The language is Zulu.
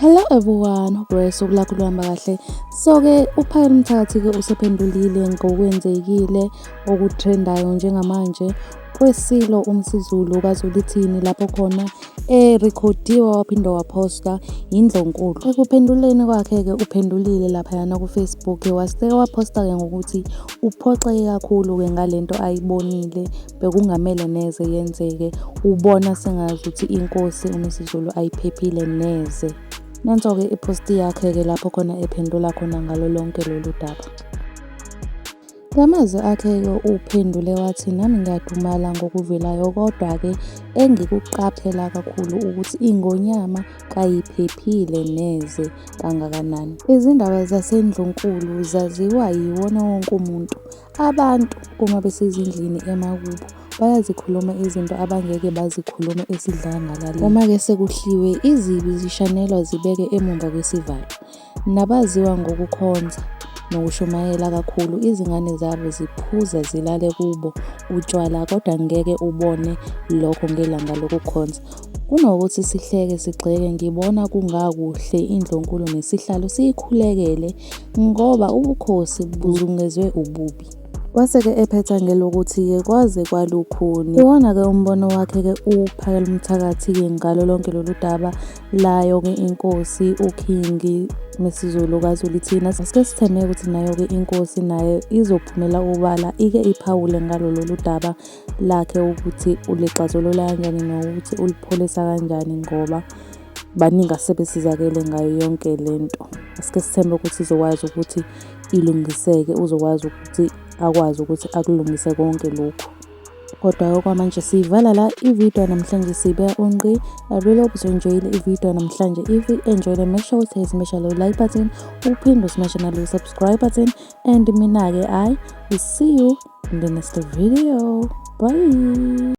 Hello everyone, hope usuku lakho luhamba kahle. So-ke uPhakel'Mthakathi-ke usephendulile ngokwenzekile okutrendayo njengamanje kweSilo uMisuzulu kaZwelithini lapho khona erekhodiwe waphinde waphosta yindlunkulu. Ekuphenduleni kwakhe-ke uphendulile laphayana ku-Facebook wase waphosta-ke ngokuthi uphoxeke kakhulu-ke ngalento ayibonile bekungamele neze yenzeke, ubona sengazuthi inkosi uMisuzulu ayiphephile neze. Nanso-ke iphosti yakhe-ke lapho khona ephendula khona ngalo lonke lolu daba. Ngamazwi akhe-ke uphendule wathi nami ngiyadumala ngokuvelayo kodwa-ke engikuqaphela kakhulu ukuthi iNgonyama kayiphephile neze kangakanani. Izindaba zaseNdlunkulu zaziwa yiwona wonke umuntu. Abantu uma besezindlini emakubo bayazikhuluma izinto abangeke bazikhulume esidlangalaleni. Uma-ke sekuhliwe izibi zishanelwa zibeke emumva kwesivalo. Nabaziwa ngokukhonza nokushumayela kakhulu izingane zabo ziphuza zilale kubo utshwala kodwa ngeke ubone lokho ngelanga lokukhonza. Kunokuthi sihleke sigxeke ngibona kungakuhle indlunkulu nesihlalo siyikhulekele ngoba ubukhosi buzungezwe ububi. Wase-ke ephetha ngelokuthi-ke kwaze kwalukhuni. Iwona-ke umbono wakhe-ke uPhakel'Mthakathi-ke ngalo lonke lolu daba layo-ke inkosi uKing Misuzulu kaZwelithini. Asike sithembe ukuthi nayo-ke inkosi nayo izophumela obala ike iphawule ngalo lolu daba lakhe ukuthi ulixazulula kanjani nokuthi ulipholisa kanjani ngoba baningi asebesizakele ngayo yonke lento. Asike sithembe ukuthi izokwazi ukuthi ilungiseke, uzokwazi ukuthi akwazi ukuthi akulungise konke lokhu. Kodwa okwamanje siyivala la ividiyo namhlanje sibeka ungqi. I really hope uzo-enjoyile ividiyo namhlanje. If you enjoyed, make sure ukuthi smash lo like button, uphinde usmashe nalo subscribe button and mina-ke I will see you in the next video. Bye.